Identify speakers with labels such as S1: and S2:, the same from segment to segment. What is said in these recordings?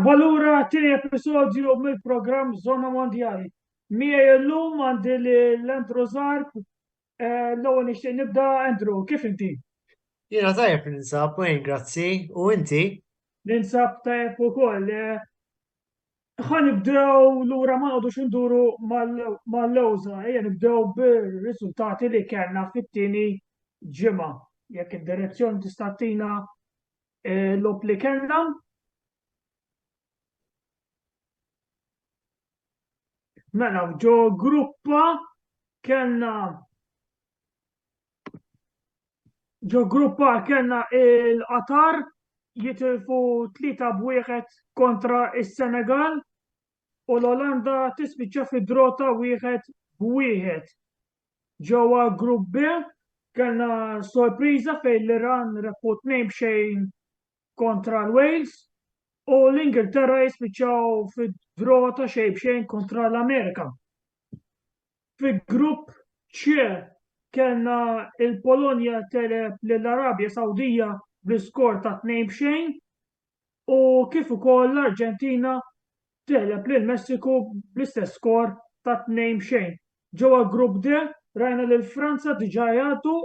S1: Merħba lura tieni episodju mill-programm Zona Mondjali. Miegħi llum għandi lil Andrew Zarb. Eh, l-ewwel nixtieq nibda Andrew, kif inti?
S2: Jiena tajjeb ninsab, Wayne, grazzi. U inti?
S1: Ninsab tajjeb ukoll. Eh, ħa nibdew lura ma noqogħdux induru mal-lewża, ejja nibdew bir-riżultati li kellna fit-tieni ġimgħa. Jekk id-direzzjoni tista' tina eh, l-logħob li kellna. Mela, ġo gruppa kellna Ġo gruppa kellna il-Qatar jitilfu 3 b'wieħed kontra is-Senegal u l-Olanda tispiċċa fi draw ta' wieħed b'wieħed. Ġewwa grupp B kellna sorpriża fejn l-Iran rebħu 2 b'xejn kontra l-Wales u l-Ingilterra jispiċċaw fi draw ta' xejn b'xejn kontra l-Amerika. Fi grupp C kellna il-Polonja teleb lill-Arabja Sawdija bl-iskor ta' 2 b'xejn u kif ukoll l-Arġentina tegħleb lil Messiku bl-istess skor ta' 2 b'xejn. Ġewwa grupp D rajna lil Franza diġà jgħaddu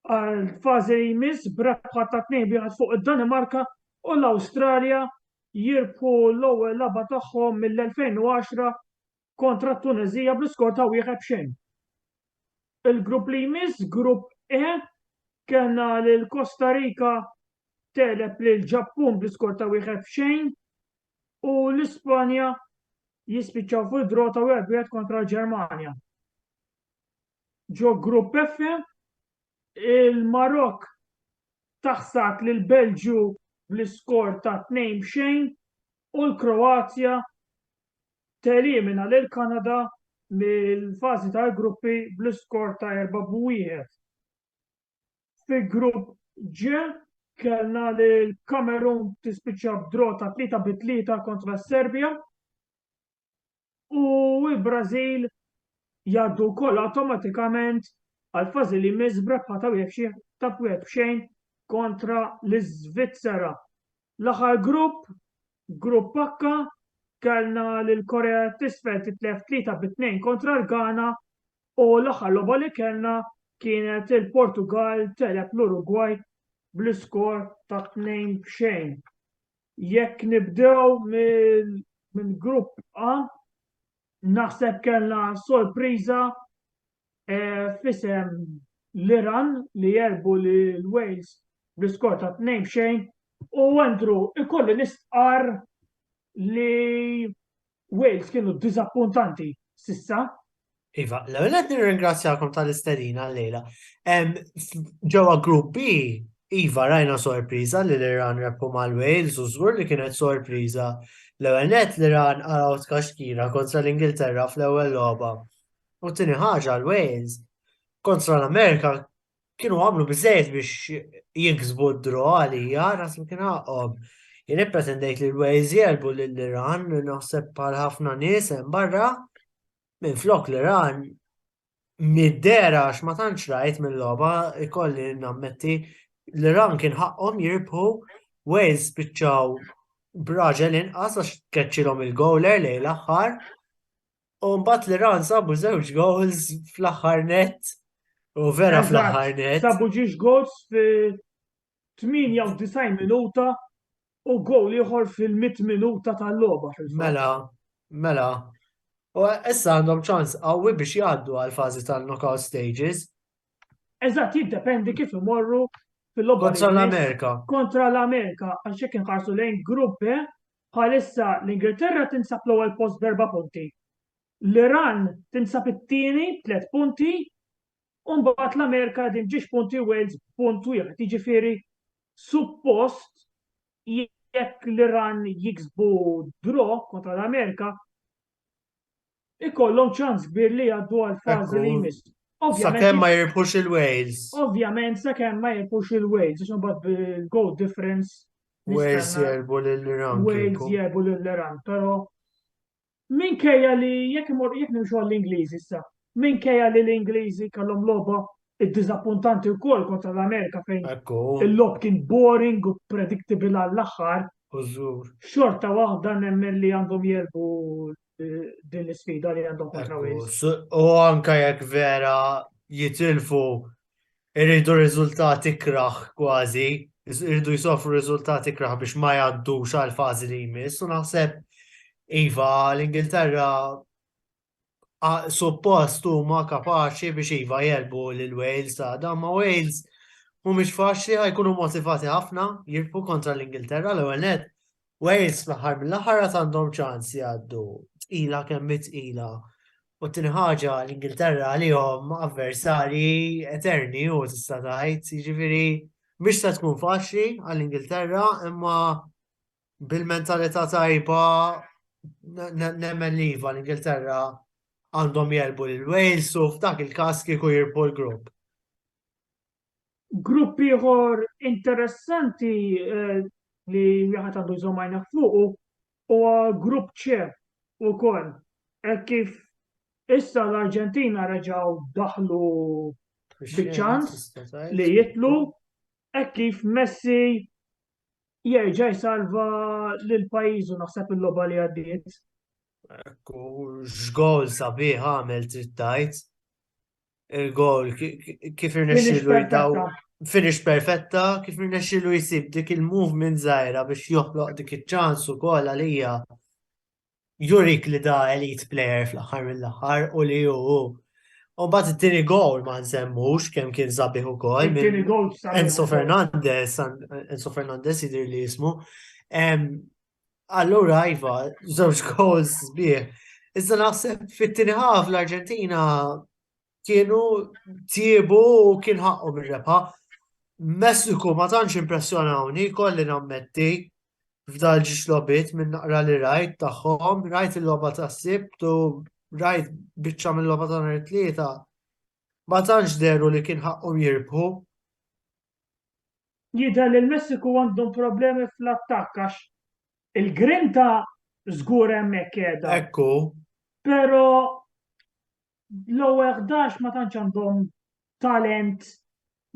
S1: għall-fażi li jmiss b'rebħa ta' 2 b'wieħed fuq id-Danimarka u l-Awstralja jirbħu l-ewwel lagħba tagħhom mill-2010 kontra t-Tuneżija bl-iskor ta' wieħed b'xejn. Il-grupp li jmiss, grupp E, kellna lil Costa Rica tegħleb lil Ġappun bl-iskor ta' wieħed b'xejn u l-Ispanja jispiċċaw fuq draw ta' wieħed wieħed kontra l-Ġermanja. Ġo grupp F, il-Marokk taħsad lil Belġju bl-iskor ta' 2 b'xejn u l-Kroazja telimina lil Kanada mill-fażi tal-gruppi bl-iskor ta' 4 b'wieħed. Fi grupp G kellna lil Kamerun tispiċċa b'draw ta' 3 bi 3 kontra s-Serbja u l-Brażil jgħaddu wkoll awtomatikament għal fażi li jmiss b'rebħa ta' wieħed ta' wieħed b'xejn kontra l-Iżvizzera. L-aħħar grupp, Grupp H, kellna lil Korea t'Isfel titlef 3 bi 2 kontra l-Ghana u l-aħħar logħba li kellna kienet il-Portugall tegħleb l-Urugwaj bl-iskor ta' 2 b'xejn. Jekk nibdew minn grupp A, naħseb kellna sorpriża eh, f'isem l-Iran li jerbu lil Wales bl-iskor ta' 2 b'xejn u Andrew ikolli nistqar li Wales kienu diżappuntanti sissa.
S2: Iva, l-ewwel qed nirringrazzjakom tal-istedina llejla. Ġewwa Grupp B, iva rajna sorpriża li l-Iran rebħu mal-Wales u żgur li kienet sorpriża. L-ewwel nett l-Iran qalgħu tkaxkira kontra l-Ingilterra fl-ewwel logħba. U t-tieni ħaġa l-Wales kontra l-Amerika kienu għamlu biżejjed biex jiksbu d-draw għalija, naħseb kien ħaqhom. Jien ippretendejt li l-Wales jelbu lill-Iran, naħseb bħal ħafna nies hemm barra, minn flok l-Iran mid-dera għax ma tantx rajt mill-logħba ikolli nammetti l-Iran kien ħaqhom jirbħu Wales spiċċaw b'raġel inqas għax tkeċċilhom il-gowler lejn l-aħħar U mbagħad l-Iran sabu żewġ goals fl-aħħar net. U vera fl-aħħar net.
S1: Sabu ġiex goals fi 98 minuta u goal ieħor fil-100 minuta tal-logħba.
S2: Mela, mela. U issa għandhom ċans qawwi biex jgħaddu għal fażi tal-knockout stages.
S1: Eżatt, jiddependi kif imorru fil-logħba.
S2: Kontra l-Amerika.
S1: Kontra l-Amerika, għax jekk inħarsu lejn grupp B, Bħalissa l-Ingilterra tinsab l-ewwel post b'erba' punti. L-Iran tinsab it-tieni b'tliet punti u mbagħad l-Amerika qegħdin b'ġiex punti u Wales b'punt wieħed. Jiġifieri suppost jekk l-Iran jiksbu draw kontra l-Amerika ikollhom ċans kbir li jgħaddu għal fażi li jmiss.
S2: Sakemm ma jirbħux il-Wales.
S1: Ovvjament sakemm ma jirbħux il-Wales, għax imbagħad bil-goal difference.
S2: Wales jerbu lill-Iran.
S1: Wales jerbu lill-Iran, però minkejja li jekk imur jekk nimxu għall-Ingliżi issa, minkejja li l-Ingliżi kellhom logħba id-diżappuntanti wkoll kontra l-Amerika fejn il-lob kien boring u predictable għall-aħħar.
S2: U żgur.
S1: Xorta waħda nemmen li għandhom jelbu din l-isfida li għandhom kontra Wales.
S2: U anka jekk vera jitilfu irridu riżultat ikraħ kważi, irridu jsofru riżultat ikraħ biex ma jgħaddux għal fażi li jmiss u naħseb iva l-Ingilterra suppost huma kapaċi biex iva jelbu lil Wales għada, ma Wales mhumiex faċli ħajkunu motivati ħafna jirbħu kontra l-Ingilterra l-ewwel nett. Wales fl-aħħar mill-aħħar għad għandhom ċans jgħaddu tqila kemm tqila. U t-tieni ħaġa l-Ingilterra għalihom avversarji eterni u tista' tgħid, jiġifieri mhix se tkun faċli għall-Ingilterra imma bil-mentalità tajba nemmen li iva l-Ingilterra għandhom jelbu lil Wales u f'dak il-każ kieku jirbħu l-grupp.
S1: Grupp ieħor interessanti eh, li wieħed għandu jżomm għajneh fuqu huwa grupp C ukoll. Hekk kif issa l-Arġentina reġgħu daħlu biċ-ċans li jitlu hekk kif Messi jerġa' jsalva lil pajjiżu naħseb il-logħba li għaddiet.
S2: Ekku, x'gol sabiħ għamel trid tgħid. Il-gol kif irnexxielu jdaw finish perfetta, kif irnexxielu jsib dik il-movement żgħira biex joħloq dik iċ-ċans ukoll għalija jurik li da elite player fl-aħħar mill-aħħar u li hu. U mbagħad it-tieni goal ma nsemmux kemm kien sabiħ ukoll.
S1: It-tieni goal
S2: Enzo Fernandez, Enzo Fernandez jidher li jismu. Allura iva, żewġ goals sbieħ. Iżda naħseb fit-tieni ħaf l-Arġentina kienu tiebu u kien ħaqqhom ir-rebħa. Messiku ma tantx impressjonawni, kolli nammetti f'dal ġiex logħbiet minn naqra li rajt tagħhom, rajt il-logħba tas-Sibt u rajt biċċa mill-logħba ta' nhar it-Tlieta. Ma tantx dehru li kien ħaqqhom jirbħu.
S1: Jidher li l-Messiku għandhom problemi fl-attakk għax il-grinta żgur hemmhekk qiegħda.
S2: Ekku.
S1: Però l-ewwel 11 ma tantx għandhom talent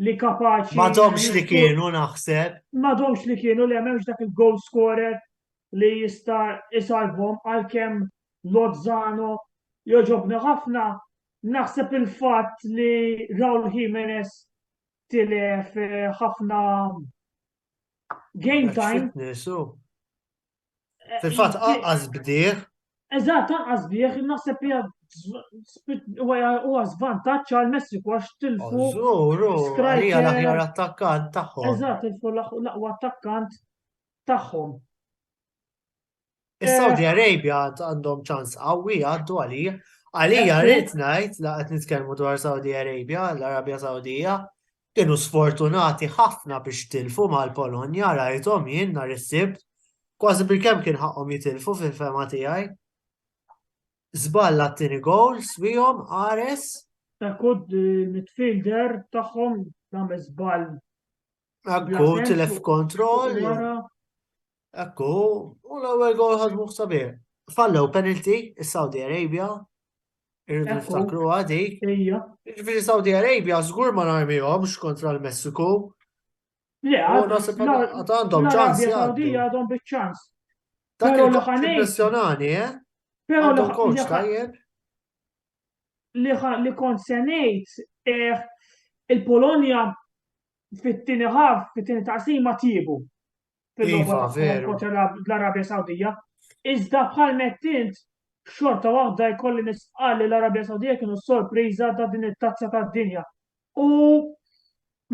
S1: li kapaċi.
S2: Ma domx li kienu naħseb.
S1: Ma domx li kienu li hemmx dak il-goal scorer li jista' isalvhom għalkemm Lozano joġobni ħafna. Naħseb il-fatt li Raul Jimenez tilef eh, ħafna game time.
S2: Fitness, eh, Fil-fatt anqas bdieħ.
S1: Eżatt, anqas bdieħ, naħseb hija huwa żvantaġġ għal Messiku għax tilfu.
S2: Żuru, għalija l-aħjar attakkant tagħhom.
S1: Eżatt, tilfu l-aqwa attakkant tagħhom.
S2: Is-Saudi eh. Arabia għandhom ċans qawwi għaddu għalija. Għalija rrid ngħid la qed nitkellmu dwar Saudi Arabia, l-Arabja Sawdija, kienu sfortunati ħafna biex tilfu mal-Polonja rajthom jien nhar is-Sibt. Kważi bilkemm kien ħaqhom jitilfu fil-fema tiegħi. Żball għat-tieni goal swihom qares.
S1: Ekku midfielder tagħhom tagħmel żball.
S2: Ekku tilef kontroll. Ekku, u l-ewwel gol ħadmu sabiħ. Fallew penalty is-Saudi Arabia. Irridu niftakru għadik. Ġifieri Saudi Arabia żgur ma narmihomx kontra l-Messiku.
S1: Le,
S2: għandhom ċans.
S1: Saudi għandhom biċ-ċans.
S2: Dak il-impressjonani, eh?
S1: Pero
S2: għandhom coach tajjeb.
S1: Li kont se ngħid eh, il-Polonja fit-tieni ħaf, fit-tieni taqsima tiebu.
S2: Iva, veru.
S1: Kontra l-Arabja Sawdija. Iżda bħal mettint, xorta waħda jkolli nistqal li l-Arabja Sawdija kienu sorpriża ta' din it-tazza tad-dinja. U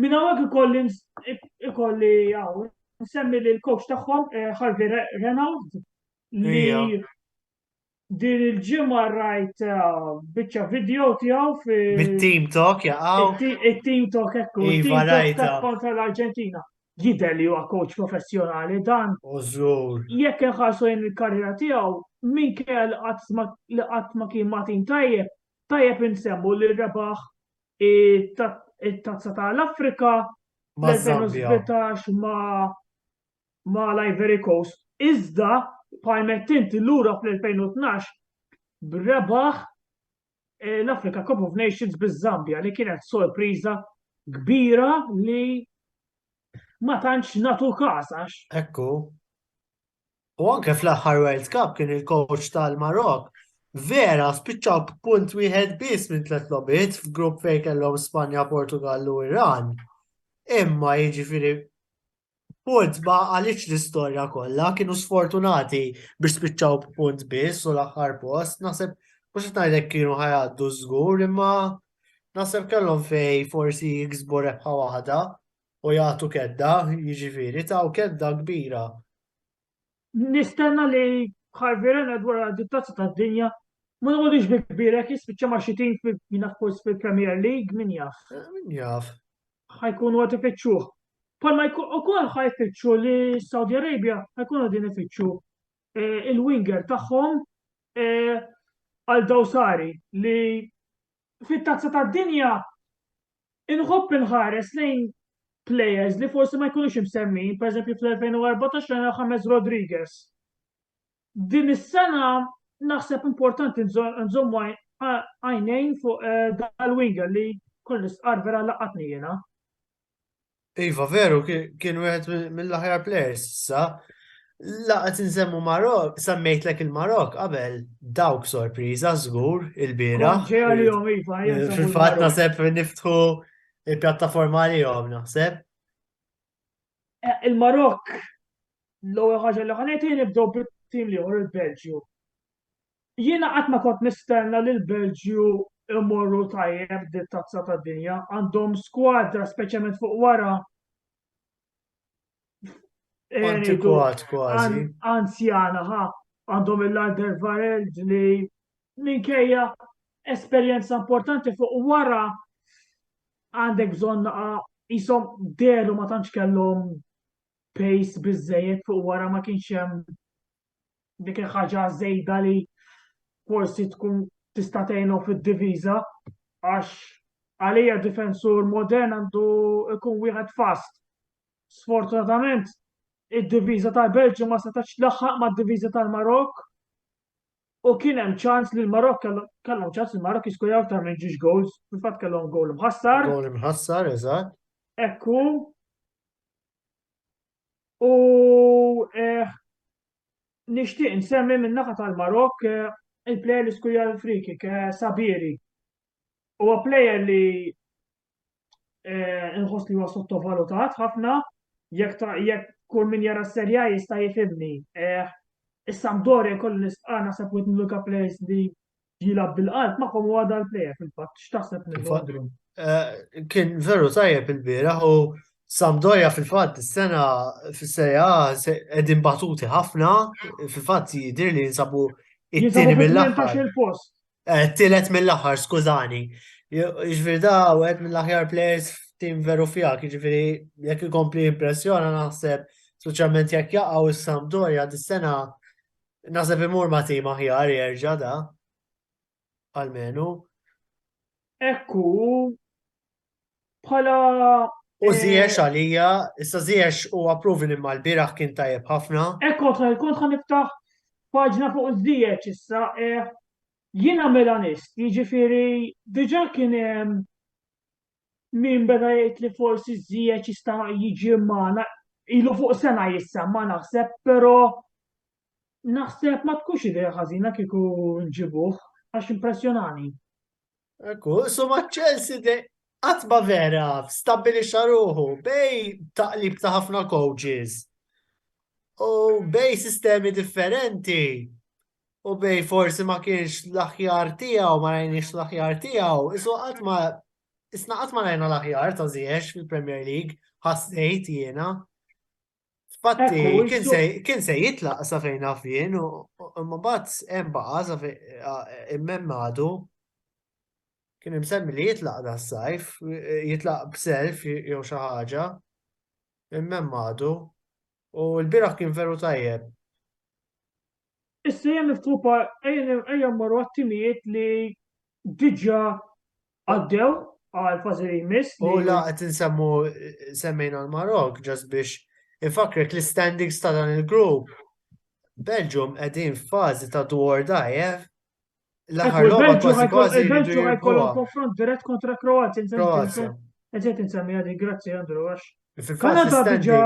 S1: minn hawnhekk ikolli ikolli hawn nsemmi li l-coach tagħhom eh, Harvey Renaud li Din il-ġimgħa rajt eh, biċċa video tiegħu fi.
S2: Bit-team talk jaqgħu.
S1: It-team talk ekku.
S2: Iva rajta.
S1: Kontra l-Arġentina. Jidher li huwa coach professjonali dan.
S2: Użur.
S1: Jekk inħarsu jien il-karriera tiegħu, minkejja li qatt ma kien ma' tim tajjeb, tajjeb insemmu li rebaħ it-tazza tal-Afrika l-2017 ma' ma' l-Ivory Coast, iżda bħal m'għedt inti lura fl-2012 rebaħ eh, l-Africa Cup of Nations biż-Zambja li kienet sorpriża kbira li ma tantx natu każ għax.
S2: Ekku. U anke fl-aħħar World Cup kien il-coach tal-Marok. Vera, spiċċaw b'punt wieħed biss minn tliet logħbiet f'grupp fejn kellhom Spanja, Portugal u Iran. Imma jiġifieri punt ma għalix l-istorja kollha, kienu sfortunati biex spiċċaw b'punt biss u l-aħħar post, naħseb mhux qed ngħidlek kienu ħajgħaddu żgur, imma naħseb kellhom fej forsi jiksbu rebħa waħda u jagħtu kedda, jiġifieri taw kedda kbira.
S1: Nistenna li Harvey Renard wara dit-tazza tad-dinja ma noqogħdux bi kbir jekk jispiċċa ma' xi tim min jaf forsi fil-Premier League, min jaf.
S2: Eh, min jaf.
S1: Ħajkunu qed ifittxuh. Palma ukoll ħajfittxu li Saudi Arabia ħajkunu qegħdin ifittxu eh, il-winger tagħhom eh, għal Dawsari li fit-tazza tad-dinja Inħobb inħares lejn players li forsi ma jkunux imsemmin, pereżempju fl-2014 rajna James Rodriguez. Din is-sena naħseb importanti nżommu għajnejn fuq eh, dal-winger li kull nistqar vera laqatni jiena.
S2: Iva, veru, kien wieħed mill-aħjar players issa. Laqgħet insemmu Marok, semmejtlek il-Marok qabel dawk sorpriża żgur il-bieraħ.
S1: Għalihom iva.
S2: Fil-fatt naħseb niftħu il-pjattaforma għalihom naħseb.
S1: Eh, Il-Marok l-ewwel ħaġa li ħanet nibdew bit-tim li il-Belġju. Jiena qatt ma kont nistenna li l-Belġju imorru tajjeb di tazza tad-dinja. Għandhom skwadra speċjalment fuq wara.
S2: Eh, Antikwat kważi.
S1: Anzjana ħa għandhom il-Alder Vareld li minkejja esperjenza importanti fuq wara għandek bżonn jisom deru ma tantx kellhom pace biżejjed fuq wara ma kienx hemm dik il-ħaġa żejda li forsi tkun tista' tgħinhom fid-diviża għax għalija difensur modern għandu ikun wieħed fast. Sfortunatament, id-diviża tal-Belġju ma setax tlaħħaq mad-diviża tal-Marok u kien hemm ċans li l-Marok kellhom ċans li l-Marok jiskurjaw aktar minn ġiex goals, fil-fatt kellhom goal imħassar.
S2: Goal imħassar, eżatt.
S1: Ekku, U eh, nixtieq nsemmi minn naħa tal-Marok eh, il-player li skurja l-free kick, eh, Sabiri. Huwa player li nħoss li huwa sottovalutat ħafna, jekk jekk kull min jara s-serja jista' jifhimni. Is-Sampdoria kollu nistqa' naħseb wieħed mill-unika players li jilgħab bil-qalb magħhom huwa dal-player fil-fatt. X'taħseb minnu?
S2: Eh, kien veru tajjeb il-bieraħ u Sampdoria fil-fatt is-sena fis-Serie A qegħdin batuti ħafna, fil-fatt jidhir li jinsabu it-tieni mill-aħħar. Eh, tielet mill-aħħar, skużani. Jiġifieri da wieħed mill-aħjar players f'tim veru fjak, jiġifieri jekk ikompli impressjona naħseb, speċjalment jekk jaqgħu is-Sampdoria dis-sena Naħseb imur ma' tim aħjar jerġa' da. Almenu.
S1: Ekku, bħala.
S2: U eh, Ziyech għalija, issa Ziyech huwa proven imma l-bieraħ kien tajjeb ħafna.
S1: Ekku, kont ħa niftaħ paġna fuq Ziyech issa. Eh, jiena Milanist, jiġifieri diġà kien hemm min beda jgħid li forsi Ziyech jista' jiġi magħna, ilu fuq sena jissemma naħseb, però naħseb ma tkunx idea ħażina kieku nġibuh għax impressjonani.
S2: Ekku, insomma Chelsea de qatt ma vera stabbilixxa ruħu bej taqlib ta' ħafna coaches u bej sistemi differenti u bej forsi ma kienx l-aħjar tiegħu, ma rajniex l-aħjar tiegħu, isu qatt ma isna qatt ma rajna l-aħjar ta' Ziyech fil-Premier League, ħassejt jiena. Fatti, kien se jitlaq sa fejn naf jien, u imma mbagħad hemm baqa' sa fejn imma għadu. Kien imsemmi li jitlaq da sajf, jitlaq b'self jew xi ħaġa, imma hemm għadu. U l-bieraħ kien veru tajjeb.
S1: Issa ejja niftħu ejja mmorru għat-timijiet li diġà għaddew għal fażi li jmiss.
S2: U la qed insemmu semmejna l-Marok ġast biex infakrek l-standings ta' dan il-grupp. Belgium qegħdin f'fażi ta' do or die, eh?
S1: L-aħħar logħba kważi kważi Il-Belġu ħajkollhom konfront dirett kontra Kroazja. Kroazja. Eżiet insemmi għadi, grazzi Andrew, għax. Kanada diġà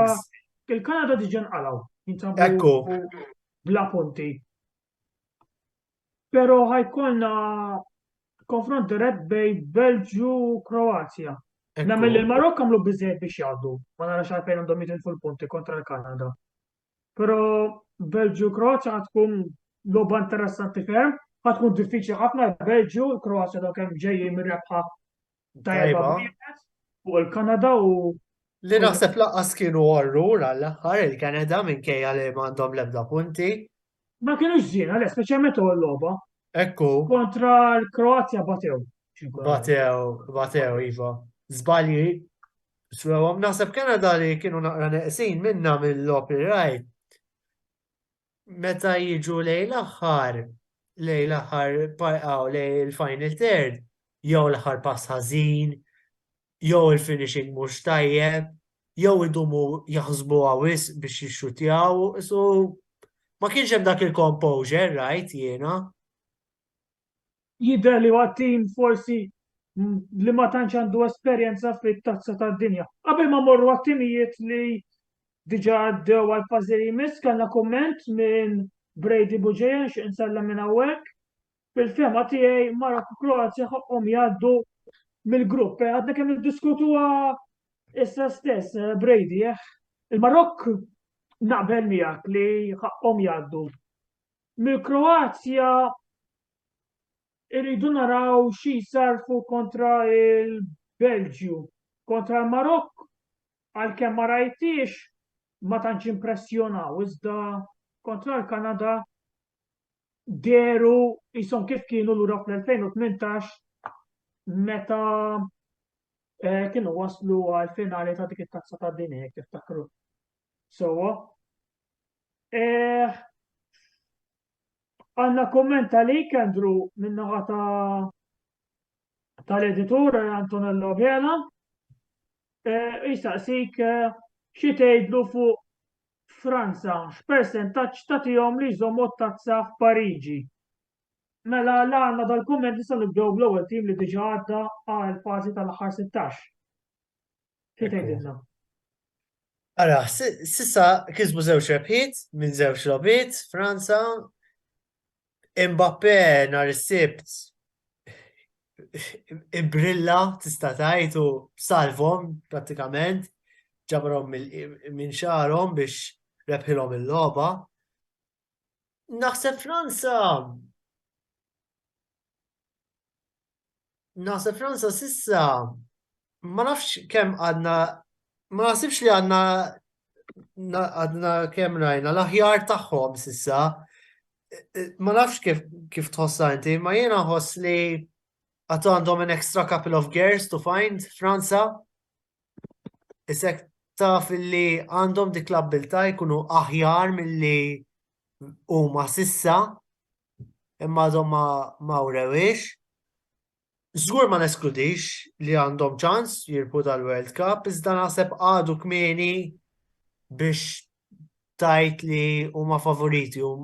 S1: il-Kanada diġà nqalgħu.
S2: Ekku.
S1: bla punti. Però ħajkollna konfront dirett bejn Belġju u Kroazja. Nemmen li l-Marokk għamlu biżejjed biex jgħaddu, ma narax għalfejn għandhom jitilfu l-punti kontra l-Kanada. Però Belġju Kroazja tkun logħba interessanti ferm, tkun diffiċli ħafna l-Belġju, l-Kroazja dawk kemm ġejjin mir-rebħa tajba fuq il-Kanada u
S2: Li naħseb laqqas kienu orrur għall-aħħar il-Kanada minkejja li m'għandhom l-ebda punti.
S1: Ma kienux ġien, għalek, speċjalment u l-logħba.
S2: Ekku.
S1: Kontra l-Kroazja batew.
S2: Batew, batew, Iva. Żbalji. Swewhom naħseb Kanada li kienu naqra neqsin minna mill-logħob li rajt. Meta jiġu lejn l-aħħar, lejn l-aħħar lejn il-final third, jew l-aħħar pass ħażin, jew il-finishing mhux tajjeb, jew idumu jaħsbuha wisq biex jixxutjaw, so ma kienx hemm dak il-composure, rajt jiena.
S1: Jidher li huwa tim forsi li ma tantx għandu esperjenza fit-tazza tad-dinja. Qabel ma morru għat-timijiet li diġà għaddew għal fażi li jmiss, kellna kumment minn Brady Bugeja nixtieq insellem minn hawnhekk. Fil-fehma tiegħi Marokk u Kroazja ħaqqhom jgħaddu mill-grupp. Eh, għadna kemm niddiskutuha issa stess, eh, Brady, eh. Il-Marokk naqbel miegħek li ħaqqhom jgħaddu. Mill-Kroazja irridu naraw xi jsarfu kontra il-Belġju. Kontra l-Marokk għalkemm ma rajtix ma tantx impressjonaw iżda kontra l-Kanada dehru qishom kif kienu lura fl-2018 meta eh, kienu waslu għal finali ta' dik it-tazza tad-dinja jekk tiftakru. Sewwa. Eh, għandna kumment għalik, Andrew, minnaħa ta' tal-editur Antonello Vela. Eh, jistaqsik eh, xi tgħidlu fuq Franza, x'persentaġġ tagħtihom li jżommu t-tazza f'Pariġi? Mela la għandna dal-kumment nistgħu nibdew bl-ewwel tim li diġà għadda għal fażi tal-aħħar 16. Xi tgħidilna?
S2: Ara, sissa kisbu żewġ rebħiet minn żewġ logħbiet, Franza, Mbappé nhar is-Sibt ibrilla tista' tgħid u salvhom prattikament ġabarhom minn xagħarhom biex rebħilhom il-logħba. Naħseb Franza Naħseb Franza sissa ma nafx kemm għadna ma naħsibx li għadna għadna kemm rajna l-aħjar tagħhom sissa. Ma nafx kif kif tħossha inti, ma jiena nħoss li għadu għandhom an extra couple of gears to find Franza. Isek taf li għandhom dik l-abbiltà jkunu aħjar milli huma sissa imma għadhom ma ma wrewhiex. Żgur ma neskludix li għandhom ċans jirbħu dal-World Cup, iżda naħseb għadu kmieni biex tgħid li huma favoriti u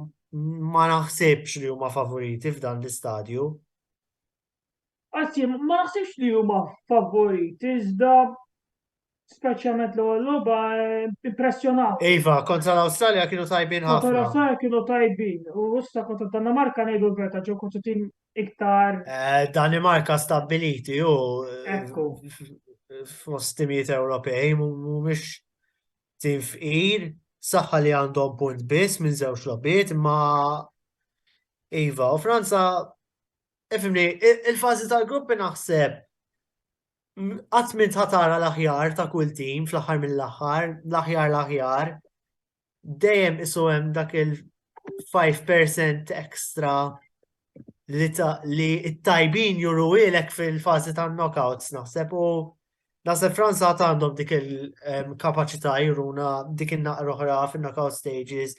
S2: ma naħsibx li huma favoriti f'dan l-istadju.
S1: Anzi, ma naħsibx li huma favoriti, iżda speċjalment l-ewwel logħba eh, impressjonaw.
S2: Iva, kontra l-Awstralja kienu tajbin ħafna.
S1: Kontra l-Awstralja kienu tajbin. U issa kontra Danimarka ngħidu l-verità ġew kontra tim iktar.
S2: Eh, Danimarka stabiliti u eh, Ekku. fost timijiet Ewropej mhumiex tim fqir, saħħa li għandhom punt biss minn żewġ logħbiet, imma Iva, u Franza Ifimni, il-fażi tal-gruppi naħseb qatt m'int tara l-aħjar ta' kull tim fl-aħħar mill-aħħar, l-aħjar l-aħjar. Dejjem isu hemm dak il-5% extra li li t-tajbin juruhielek fil-fażi tan-knockouts naħseb u naħseb Franza għad għandhom dik il-kapaċità juruna dik in-naqra oħra fin-knockout stages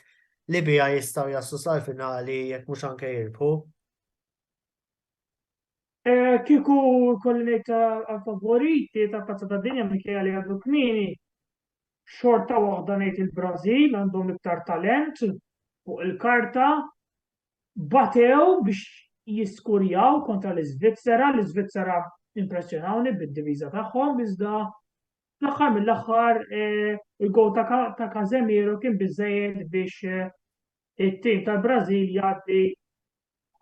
S2: li biha jistgħu jaslu sal-finali jekk mhux anke jirbħu.
S1: Eh, kieku kolli ngħid għal-favoriti ta' Tazza ta' Dinja minkejja li għadu kmieni, xorta waħda ngħid il-Brażil għandhom iktar talent fuq il-karta, batew biex jiskurjaw kontra l-Iżvizzera, l-Iżvizzera impressjonawni bid-diviża tagħhom iżda fl-aħħar mill-aħħar eh, il-gowl ta' Casemiro kien biżejjed biex eh, It-tim tal-Brażil jgħaddi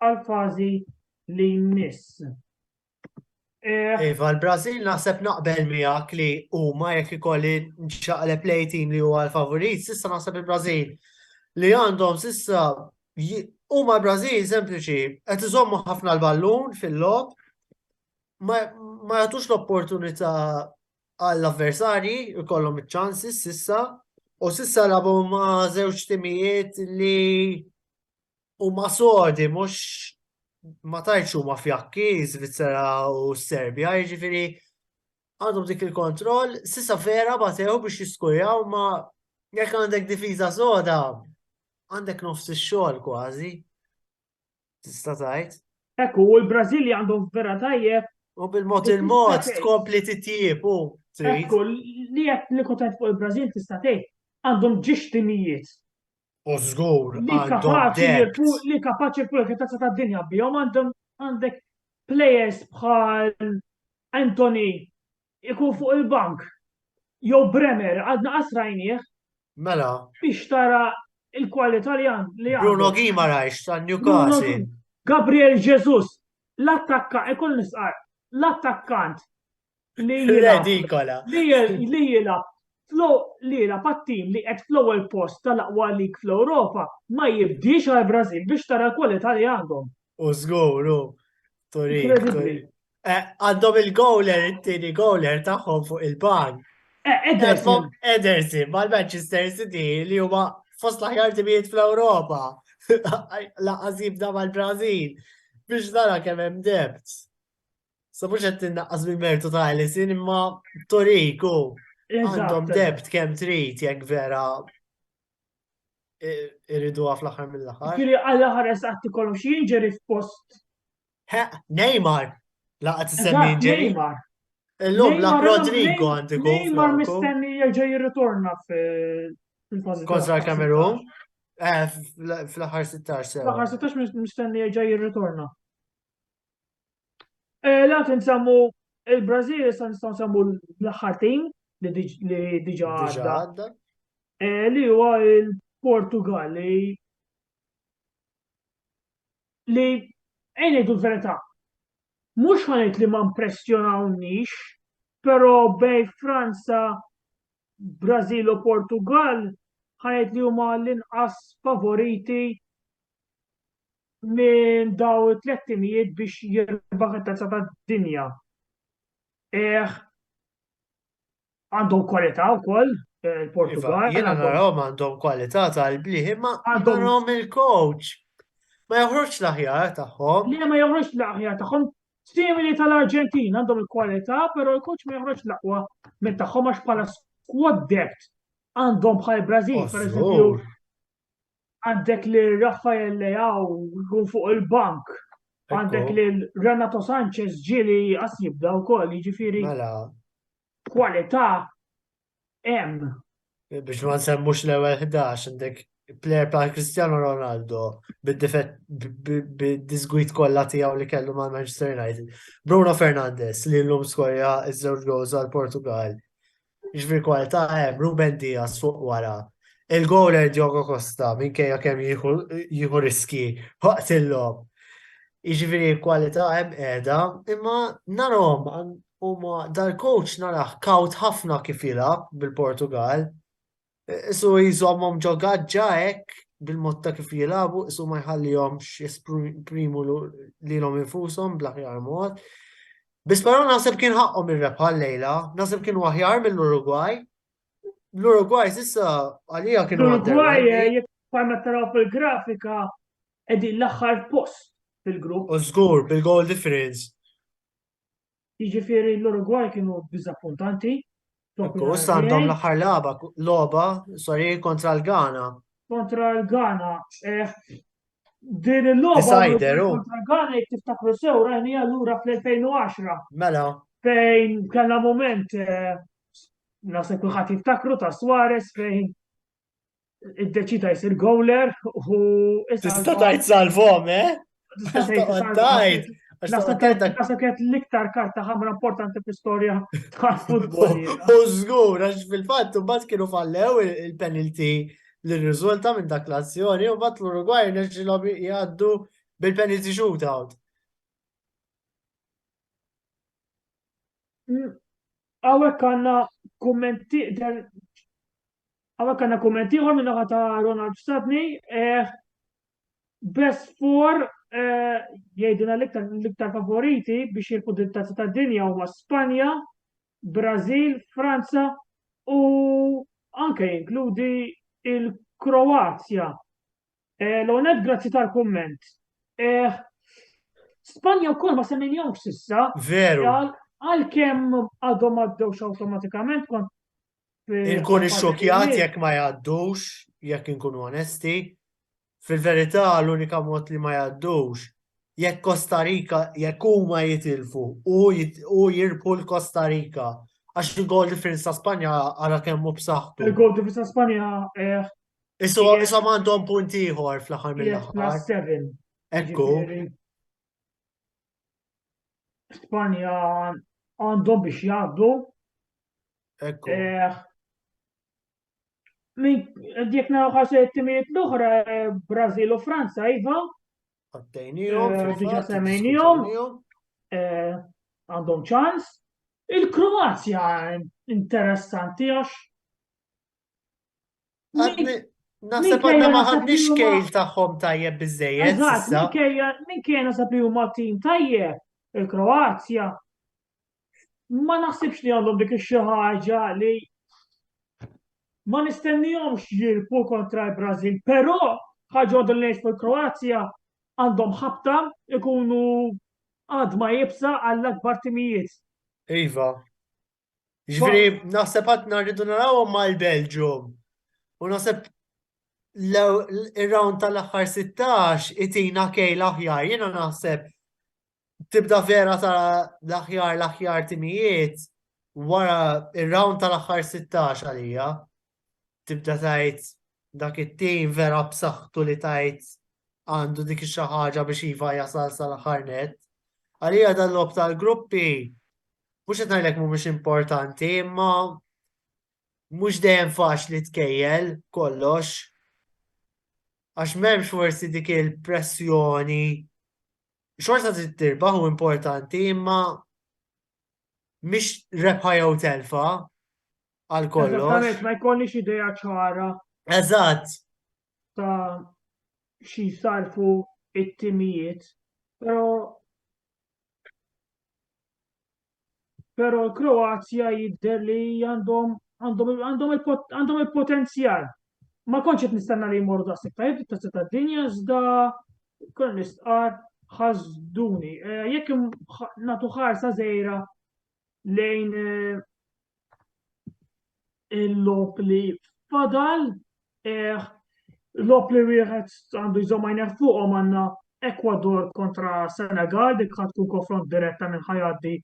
S1: għall-fażi li jmiss.
S2: Eh, iva, l-Brażil naħseb naqbel miegħek li huma jekk ikolli nxaqleb lej tim li huwa l-favorit, sissa naħseb il-Brażil li għandhom sissa huma l-Brażil sempliċi qed iżommu ħafna l-ballun fil-logħob ma, ma jagħtux l-opportunità għall-avversarji jkollhom iċ-ċansi sissa u sissa labu ma' żewġ timijiet li huma sodi mhux ma tgħidx huma fjakki Svizzera u Serbja, jiġifieri għandhom dik il-kontroll, sissa vera batew biex jiskurjaw ma jekk għandek difiża soda, għandek nofs ix-xogħol kważi. Tista' tgħid.
S1: Ekku, u l-Brażilja għandhom vera tajjeb.
S2: U bil-mod il-mod tkompli titjib u
S1: trid. Ekku, li qed li kont fuq il-Brażil tista' tgħid għandhom ġiex timijiet.
S2: U żgur
S1: li kapaċi li kapaċi jirpu l-tazza tad-dinja bihom għandhom għandek players bħal Anthony ikun fuq il-bank jew Bremer għadna qas rajnieh.
S2: Mela.
S1: Biex tara il-kwalità li għandu.
S2: Bruno Guimaraes ta' Newcastle.
S1: Gabriel Jesus, l-attakka, ikun nisqar, l-attakkant
S2: li jilab.
S1: Li jilab li jilab għat-tim li qed fl-ewwel post tal-aqwa lig fl-Ewropa ma jibdiex għal Brażil biex tara l-kwalità li għandhom.
S2: U żgur, u Torik. Eh, għandhom il-goaler, it-tieni goaler tagħhom fuq il-bank.
S1: Eh, Ederson.
S2: Ederson mal-Manchester City li huma fost l-aħjar timijiet fl-Ewropa. Laqqas jibda mal-Brażil biex nara kemm hemm debt. Sa mhux qed tinnaqqas mill-mertu ta' Alisson imma Toriku għandhom debt kemm trid jekk vera irriduha fl-aħħar mill-aħħar.
S1: Ġifieri għal ħares qatt ikollhom xi injury f'post.
S2: Neymar laqgħet isemmi injury. Neymar. Illum la Rodrigo għandi
S1: Neymar mistenni jerġa' jirritorna fil-fażi.
S2: Kontra l-Kamerun? Eh, fl-aħħar 16
S1: sewa. Fl-aħħar 16 mistenni jerġa' jirritorna. Eh, la nsemmu il-Brażil issa nistgħu nsemmu l-aħħar tim li diġà għadda. Eh, li huwa il-Portugal li li ngħidu l-verità. Mhux ħanejt li ma impressjonawniex, però bej Franza, Brażil u Portugal ħanejt li huma l-inqas favoriti minn daw it-tlet timijiet biex jirbaħ it-tazza tad-dinja. Eh, għandhom kwalità wkoll eh, il-Portugal.
S2: Iva, jiena narahom għandhom kwalità tal-bliħ, imma narahom il-coach. Ma joħroġ l-aħjar tagħhom.
S1: Le ma joħroġ l-aħjar tagħhom. Simili tal-Arġentina għandhom il-kwalità, però il-coach ma joħroġ l-aqwa minn tagħhom għax bħala squad depth għandhom bħal Brażil, per eżempju. Għandek li Rafael Leao jkun fuq il-bank. Għandek li Renato Sanchez ġieli qas jibda wkoll, jiġifieri.
S2: Mela.
S1: Kwalità hemm.
S2: Biex ma nsemmux l-ewwel 11 għandek player bħal Cristiano Ronaldo bid-difett bid-disgwit kollha tiegħu li kellu mal Manchester United. Bruno Fernandes li llum skorja ż-żewġ goals għal Portugal. Jiġifieri kwalità hemm, Ruben Dias fuq wara. Il-goaler Diogo Costa minkejja kemm jieħu riski waqt il-logħob. Jiġifieri kwalità hemm qiegħda, imma narhom huma dal-coach narah kawt ħafna kif jilgħab bil-Portugal. Isu jżommhom ġo gaġġa hekk bil-mod ta' kif jilagħbu, isu ma jħallihomx jesprimu lilhom infushom bl-aħjar mod. Biss però naħseb kien ħaqqhom ir-rebħa llejla, naħseb kienu aħjar mill-Urugwaj. L-Urugwaj s'issa għalija kienu
S1: L-Urugwaj eh, jekk bħalma taraw fil-grafika qegħdin l-aħħar post fil-grupp.
S2: U żgur bil-goal difference.
S1: Jiġifieri l-Urugwaj kienu diżappuntanti.
S2: Ekku, issa għandhom l-aħħar logħba, logħba, sorry, kontra l-Ghana.
S1: Kontra l-Ghana. Eh, din il-logħba kontra l-Ghana jekk tiftakru sew rajnija lura fl-2010.
S2: Mela.
S1: Fejn kellna moment eh, naħseb kulħadd jiftakru ta' Suarez fejn iddeċida jsir gowler u
S2: Tista' tgħid salvom, eh?
S1: Tista' tgħid. Naħseb kienet l-iktar karta ħamra importanti fl-istorja tal-futbol.
S2: U żgur, għax fil-fatt mbagħad kienu fallew il-penalty. li rriżulta minn dak l-azzjoni u mbagħad l-Urugwaj rnexxilhom jgħaddu bil-penalty shootout.
S1: Hawnhekk għandna kummenti hawnhekk għandna kummenti ieħor minn naħa ta' Ronald Stadney. Eh, best four eh, jgħidilna l-iktar favoriti biex jirbħu din tazza tad-dinja huma Spanja, Brażil, Franza u anke jinkludi il-Kroazja. Eh, L-onet grazzi tal-komment. Eh, Spanja wkoll ma semmejnihomx sissa.
S2: Veru.
S1: Għalkemm għadhom għaddewx awtomatikament kont
S2: Inkun ixxokjat jekk ma jgħaddux, jekk inkunu onesti. Fil-verità l-unika mod li ma jgħaddux jekk Costa Rica jekk huma jitilfu u jirbħu l-Costa Rica. Għax il-goal difference ta' Spanja ara kemm hu b'saħħtu.
S1: Il-goal difference ta' Spanja eh,
S2: Isu isom għandhom punt ieħor fl-aħħar mill-aħħar.
S1: Plus 7.
S2: Ekku.
S1: Spanja għandhom biex jgħaddu.
S2: Ekku.
S1: Eh, jekk naraw ħarsa it-timijiet l-oħra, eh, Brażil u Franza, iva.
S2: Għaddejnihom,
S1: eh, diġà semmejnihom. Għandhom ċans. Il-Kroazja interessanti għax
S2: Naħseb għadna ma ħadniex kejl tagħhom tajjeb biżejjed.
S1: Eżatt, minkejja naħseb li huma tim tajjeb, il-Kroazja. Ma naħsibx li għandhom dik xi ħaġa li ma nistennihomx jirpu kontra l-Brażil, però ħaġa għandhom li fuq il-Kroazja għandhom ħabta ikunu għadma jibsa għall-akbar timijiet.
S2: Iva. Ġifieri naħseb għadna rridu narawhom mal-Belġium. U naħseb ir-round tal-aħħar 16 itina kejl aħjar. Jiena naħseb tibda vera tara l-aħjar l-aħjar timijiet wara ir-round tal-aħħar 16 għalija. Tibda tajt dak it-tim vera b'saħħtu li tajt għandu dik xi ħaġa biex iva jasal sal-aħħar net. Għalija dal-lob tal-gruppi mhux qed ngħidlek mhumiex importanti, imma mhux dejjem faċli tkejjel kollox. Għax m'hemmx forsi dik il-pressjoni. Xorta trid tirbaħ u importanti, imma mhix rebħa jew telfa għal kollox.
S1: Eżattament, ma jkollniex idea ċara.
S2: Eżatt.
S1: Ta' xi sarfu it-timijiet, però Però l-Kroazja jidher li għandhom għandhom għandhom il-potenzjal. Ma kontx qed nistenna li jmorru daqshekk tajjeb fit-tazza tad-dinja iżda kont nistqar ħasduni. Eh, jekk nagħtu ħarsa żgħira lejn eh, il-logħob li fadal, eh, logħob li wieħed għandu jżomm għajnejh fuqhom għandna Ecuador kontra Senegal, dik ħad tkun konfront diretta minn ħajaddi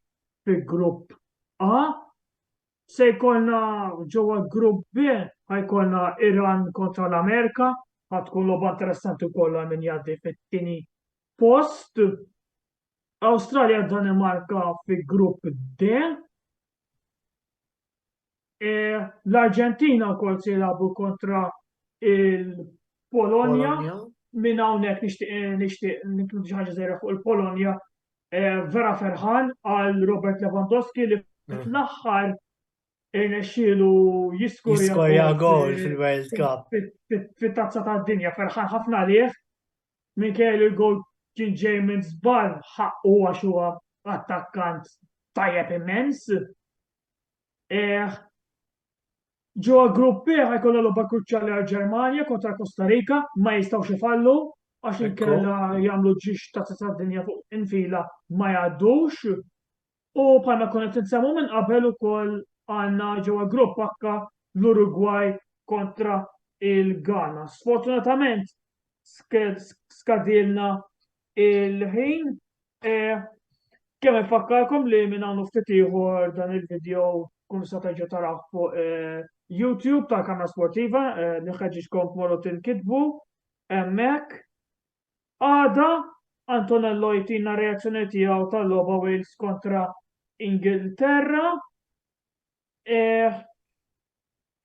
S1: fi grupp A. Se jkollna ġewwa grupp B ħajkollna Iran kontra l-Amerika, ħad tkun logħba interessanti wkoll għal min jgħaddi fit-tieni post. Awstralja Danimarka fi grupp D. E, L-Arġentina wkoll se jilagħbu kontra il-Polonja. Minn hawnhekk nixtieq eh, nixtieq ninkludi xi ħaġa żgħira fuq il-Polonja. E, vera ferħan għal Robert Lewandowski li mm. fl-aħħar irnexxielu
S2: jiskorja gol fil-World Cup.
S1: Fit-tazza tad-dinja ferħan ħafna għalih. Minkejja li l-gol kien ġej minn żball ħaqqu għax huwa attakkant tajjeb immens. Eh, ġewwa grupp B ħajkollha logħba kruċjali għal Ġermanja kontra Costa Rica, ma jistgħux ifallu għax inkella jagħmlu ġiex ta' tad-dinja fuq infila ma jgħaddux. U bħalma konna qed insemmu minn qabel ukoll għandna ġewwa grupp H l-Urugwaj kontra il-Ghana. Sfortunatament skadilna il-ħin. E, kemm infakkarkom li minn hawn ftit ieħor dan il-video kun sa terġgħu taraw fuq e, YouTube ta' Kamra Sportiva, e, nħeġġiġkom tmorru tinkitbu hemmhekk. Għada Antonello jtina reazzjoni tiegħu tal-logħba Wales kontra Ingilterra.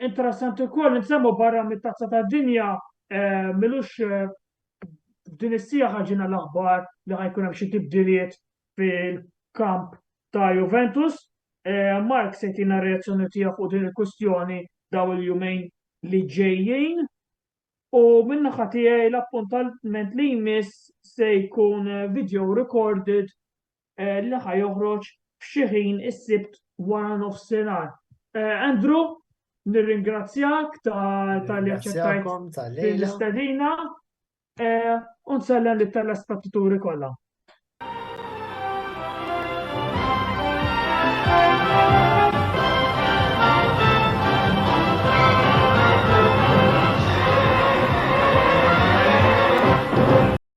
S1: Interessanti wkoll nsemmu barra mit-Tazza tad-Dinja eh, milux eh, f'din is-sija ħaġina l-aħbar li ħajkun hemm xi tibdiliet fil-kamp ta' Juventus. Eh, Mark se jtina reazzjoni tiegħu fuq din il-kwistjoni daw il-jumejn li ġejjin. U min-naħa tiegħi l-appuntament li jmiss se jkun video recorded eh, li ħa joħroġ f'xi ħin is-Sibt wara nofsinhar. Eh, Andrew, nirringrazzjak tal-li aċċettajt l-istedina eh, u nsellem lit-telespettaturi kollha.